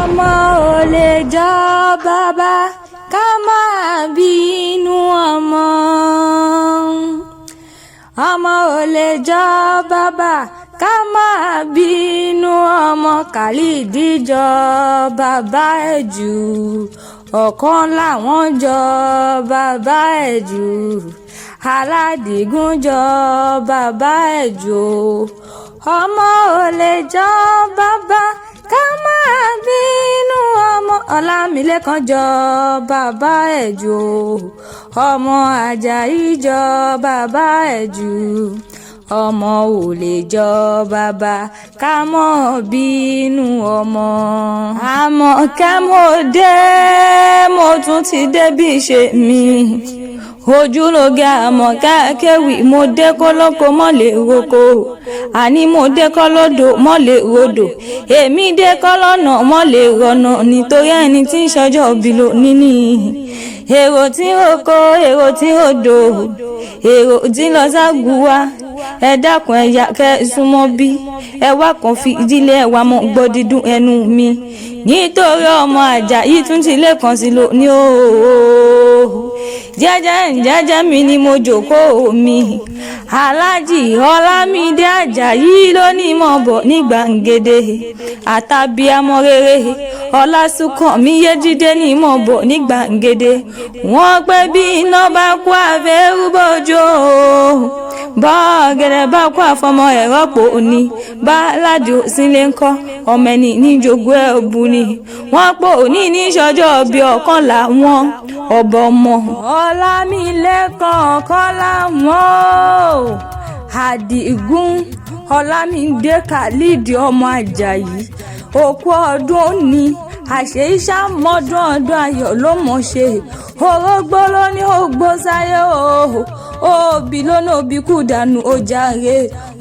Ọmọ ò lè jọ bàbá ká máa bínú ọmọ. Ọmọ ò lè jọ bàbá ká máa bínú ọmọ. Khalid jọ bàbá ẹ̀ jù, ọ̀kan làwọn jọ bàbá ẹ̀ jù, Aládìgún jọ bàbá ẹ̀ jù. Ọmọ ò lè jọ bàbá ká máa bínú ọmọ. Ọlámilékan jọ bàbá ẹ̀ jù, ọmọ Àjàyí jọ bàbá ẹ̀ jù. Ọmọ ò lè jọ bàbá ká mọ́ bínú ọmọ. Àmọ̀kẹ́, mo dé, mo tún ti dé bí ṣe mi ojúlóge. Àmọ̀kẹ́ kéwì, mo dé kólókó mọ́ lè roko, àní mo dé kọ́lódò mọ́ lè rodò, èmi dé kọ́lọ́nà mọ́ lè rọ̀nà, nítorí ẹni tí ń ṣọjọ́ òbí ló níní. Èrò tí ń roko, èrò tí ń rodò, èrò tí ń lọ ságùwá, ẹ dákun, ẹ̀yà kẹ́ ẹ súnmọ́ bí ẹ wá kàn fi ìdílé ẹ wá mọ́ gbọ́ dídùn ẹnu mi, nítorí ọmọ Àjàyí tún ti lẹ́ẹ̀kan sí lónìí ooo. Jẹ́jẹ́ jẹ́jẹ́ mi ni mo jókòó mi. Aláàjì Ọlámídé Àjàyí ló ní mọ̀ bọ̀ ní gbàǹgede, àtàbíamọ rere Ọlásùnkànmí Yéjídé ní mọ̀ bọ̀ ní gbàǹgede. Wọ́n pẹ́ bí iná bá kú, àfẹ́rúbọ̀jọ́ bọ́ọ̀gẹ̀dẹ̀ bá kú, àfọmọ ẹ̀rọ pò ní bá ládùú sílé ńkọ́, ọmọ ẹni níjogún ẹ̀ bù ni. Wọ́n pò ní níṣọjọ́ bí ọ̀kan làwọn ọ̀bọ̀ ọmọ. Ọlámilékan kọ́lá wọn o, Àdìgún Ọlámídé Khalid ọmọ Àjàyí, òkú ọdún òní, àṣeyíṣà mọ́dún, ọdún ayọ̀ ló mọ̀ ṣe. Orógbó ló ní ògbó sáyé o, òbí ló ní òbí kú dànù ó jàre.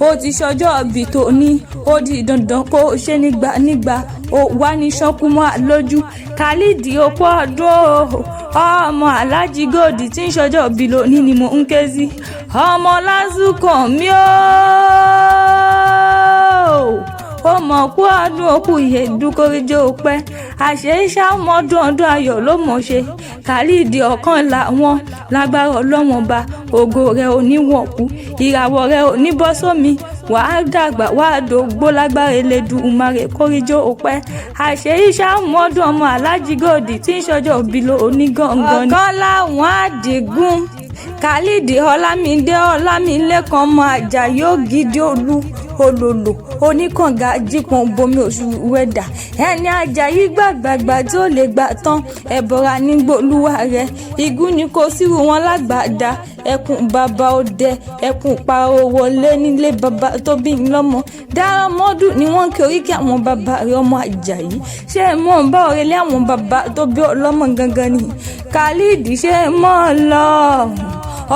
Ó ti ṣọjọ́ òbí tó ní, ó di dandan kó o ṣe nígbà nígbà, ó wà ní ṣánkú mọ́ lójú. Khalid, òkú ọdún o, ọmọ Aláàjì Gold tí ń ṣọjọ́ òbí lónìí ni mò ń ké sí. Ọmọ Lásùnkànmí o, ó mọ̀ kú ọdún, òkú ìyèdúkọ́rẹ́jọ́ òpẹ́, àṣẹ ìṣàmọ́dún, ọdún ayọ̀ ló mọ̀ ṣe. Khalid, ọ̀kan làwọn lágbára Ọlọ́wọ́n ba, ògo rẹ̀ ò ní wọ̀kú, ìràwọ̀ rẹ̀ ò ní bọ́ sómi, wàá dàgbà, wàá dògbó lágbára Elédùmarè, kórìjọ́ òpẹ́, àṣẹ ìṣàmọ́dún, ọmọ Aláàjì Gold tí ń ṣọjọ́ òbí ló ní gangan ni. Ọ̀kan làwọn Àdìgún Khalid Ọlámídé Ọlámilékan ọmọ Àjàyí Ògidì Olú Olòlò oníkànga jípọn bomi oṣù wẹdà, ẹni Àjàyí gbàgbàgbà tí ó lè gbà tán, ẹbọra nígbòlúwa rẹ, igun ni kò sírù wọn lágbàdá, ẹkùn bàbá ọdẹ, ẹkùn pa owó lé nílé bàbá tó bí ń lọ́mọ dáramọ́dù ni wọ́n ń kí oríkì àwọn bàbá rẹ. Ọmọ Àjàyí, ṣé ẹ mọ̀ ń bá ọ̀rẹ́lé àwọn bàbá tó bí ọlọ́mọ gangan ni? Khalid, ṣé ẹ mọ̀ lọ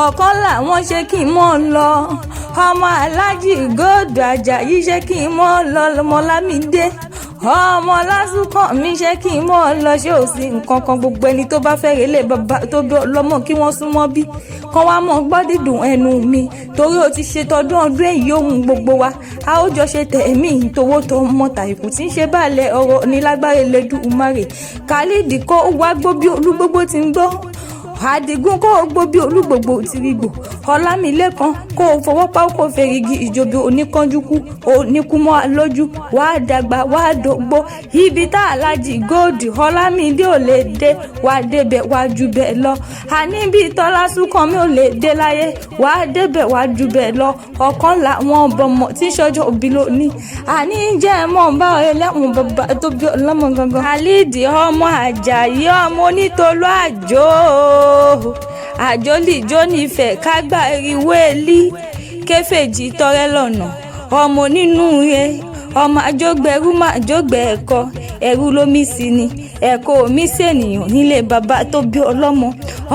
ọ̀kan làwọn, ṣé kí n mọ̀ lọ? Ọmọ Aláàjì Gold Àjàyí, ṣé kí n mọ̀ lọ? Ọmọlámídé, ọmọ Lásùnkànmí, ṣé kí n mọ̀ lọ? Ṣé ò sí nǹkan kan? Gbogbo ẹni tó bá fẹ́ relé bàbá tó bí ọlọ́mọ, kí wọ́n súnmọ́ bí kán wá mọ̀ gbọ́ dídùn ẹnu mi, torí ó ti ṣe tọdún ọdún èyí ohun gbogbo wa a ó jọ ṣe tẹ̀mí ìtòwó tó mọ tàìkù tí ń ṣe báàlẹ̀ ọ̀rọ̀ ní lágbára Elédùmarè. Khalid, kó wá gbó bí olúgbógbó ti ń gbó, Àdìgún, kó o gbó bí olúgbògbò tìrìgbò, Ọlámilẹ́kan, kó o fọwọ́ pa, kó o fèrègì ìjòbi oníkanjúkú oníkúmọ́ lójú, wàá dàgbà, wàá dògbò. Ibi tá Aláàjì Gold Ọlámídé ò lè dé, wàá débẹ̀, wàá jù bẹ́ẹ̀ lọ. Àní bí Tọ́lá Súnkànmí ò lè dé láyé, wàá débẹ̀, wàá jù bẹ́ẹ̀ lọ. Ọ̀kan làwọn bọ̀mọ̀ tí sọ́jọ́ òbí lónìí, àní jẹ́ mọ́ bá ẹlẹ́wọ̀n bàbá tó bí ọlọ́mọ gangan. Khalid ọmọ Àjàyí, ọmọ onítolú àjò àjọlìjó nífẹ̀ẹ́ kágbá eriwo elí kéfèjì tọrẹ lọ́nà, ọmọ nínú rẹ, ọmọ àjọgbẹrú máa jọgbẹ ẹ̀kọ́ ẹrú lómi sí ni ẹ̀kọ́ omi sènìyàn nílé bàbá tó bí ọlọ́mọ,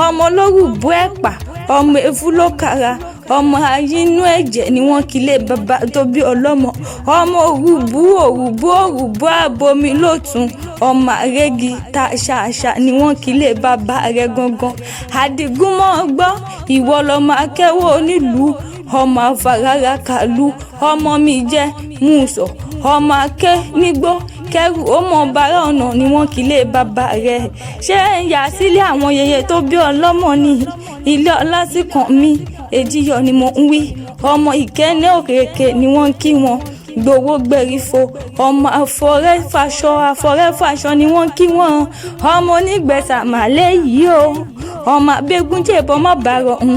ọmọ olórùbó ẹ̀pà, ọmọ efu ló kara, ọmọ ayínú ẹ̀jẹ̀ ni wọ́n kílé bàbá tó bí ọlọ́mọ, ọmọ òrùbú òrùbú òrùbú àbomi lótun, ọmọ àrẹ́gì ta ṣàṣà ni wọ́n kílé bàbá rẹ̀ gangan. Àdìgún, mọ́ gbọ́, ìwọ lọmọ akẹ́wọ́ onílùú, ọmọ afárárá kàlú, ọmọ mi jẹ́ mùsọ̀, ọmọ akẹ́ nígbó. Kẹrù ó mọ bàrà ọ̀nà ni wọ́n kì í lé bàbá rẹ̀. Ṣé ń yà sílé àwọn yèyé tó bí ọlọ́mọ ni? Ilé ọlá sí kan mi, èjìyọ ni mo ń wí. Ọmọ ìkẹ́ni òkèèkè ni wọ́n kí wọn. Gbowó gbẹ̀rífo, ọmọ àfọrẹ́fàṣọ, àfọrẹ́fàṣọ ni wọ́n kí wọn. Ọmọ onígbẹ̀sà màlẹ́ yìí o, ọmọ abégúnjẹ̀bọ má bàrọ̀ ń,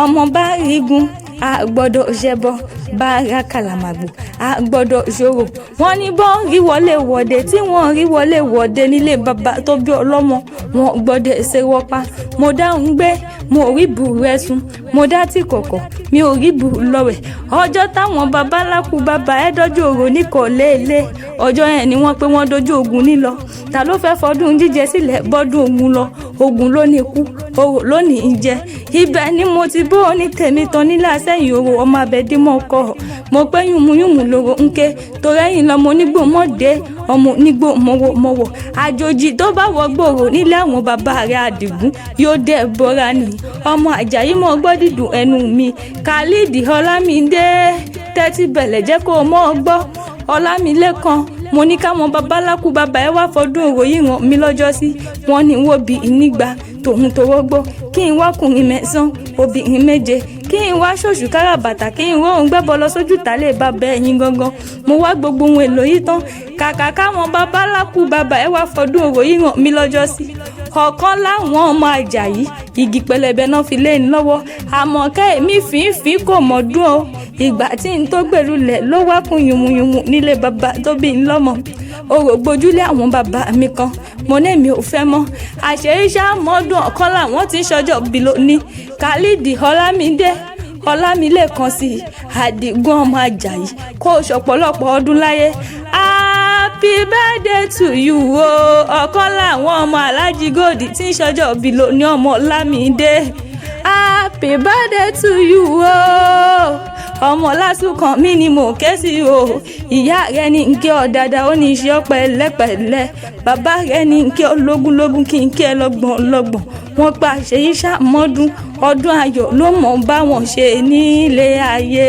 ọmọ bá rígun a gbọ́dọ̀ ṣẹbọ, bá ra kàlàmàgbò a gbọ́dọ̀ ṣòro. Wọ́n ní bọ́n rí wọlé wọ̀de tí wọ́n rí wọlé wọ̀de nílé bàbá tó bí ọlọ́mọ, wọn gbọ́dọ̀ ṣe wọ́pá. Mo dáhùn gbé, mo rí bù rẹ sùn, mo dá tí kọ̀kọ̀, mi ò rí bù lọ́wẹ̀. Ọjọ́ táwọn baba ńlá kú bàbá ẹ dọ́jú òrò ní kò léèlé, ọjọ́ yẹn ni wọ́n pé wọ́n dojú ogun nílọ. Ta ló fẹ́ fọdún jíjẹ sílẹ̀ bọ́dún ogun lọ? Ogun ló ní ikú, orò ló ní í jẹ. Ibẹ̀ ni mo ti bó ní tèmi tán nílé àsẹ́yìn orò, ọmọ abẹ́dímọ̀ kọ́. Mo pé yùmùyùmù lòrò ń ké, torẹ́yìn lọmọ onígbò mọ́dé, ọmọ onígbò mọ́wọ́ mọ́wọ́. Àjòjì tó bá wọ gbòòrò nílé àwọn bàbá rẹ̀ Àdìgún yóò dẹ̀ bọ́ra ni. Ọmọ Àjàyí, mọ́ gbọ́ dídùn ẹnu mi. Khalid Ọlámídé, tẹ́tí bẹ̀lẹ̀ jẹ́ kó o mọ́ ọ gbọ́. Ọlámilékan, mo ní káwọn babaláku bàbá ẹ wá fọdún òrò yìí ràn mí lọ́jọ́ sí. Wọ́n ní wo bí nígbà tòun tòwó gbó, kí n wákùnrin 9, obìnrin 7, kí n wá ṣòṣù káràbàtà, kí n róhun gbẹ́bọ lọ sójú tálẹ̀ bàbá ẹ̀yìn gangan. Mo wá gbogbo ohun èlò yìí tán, kàkà káwọn babaláku bàbá ẹ wá fọdún òrò yìí ràn mí lọ́jọ́ sí, ọ̀kan láwọn ọmọ Àjàyí, igi pẹlẹbẹ náà fi lé ní lọ́wọ́. Àmọ̀kẹ́ èmi fínfín kò mọ̀dún o. Ìgbà tí n tó gbèrú lẹ̀ ló wá kún yùmùyùmù nílé bàbá tó bí n lọ́mọ. Orò gbójúlé àwọn bàbá mi kan, mo ní èmi ò fẹ́ mọ́. Àṣeyíṣà mọ́dún, ọ̀kan làwọn tí ń ṣọjọ́ bí lónìí. Khalid Ọlámídé, Ọlámilékan sí Àdìgún, ọmọ Àjàyí, kó o ṣọ̀pọ̀lọpọ̀ ọdún láyé. Happy birthday to you o. Ọ̀kan làwọn ọmọ Alájí Gòdì tí ń ṣọjọ́ bí lónìí, ọmọ Ọlámídé, happy birthday to you o. Ọmọ lásùkàn mi ni mò ń ké sí o. Ìyá rẹ ní nkí ọ dáadáa, ó ní iṣẹ́ pẹ̀lẹ́pẹ̀lẹ́. Bàbá rẹ ní nkí ọ lógúnlógún, kí n kí ẹ lọ́gbọ̀n lọ́gbọ̀n. Wọ́n pa àṣeyí ṣàmọ́dún, ọdún ayọ̀ ló mọ̀ bá wọn ṣe nílé ayé.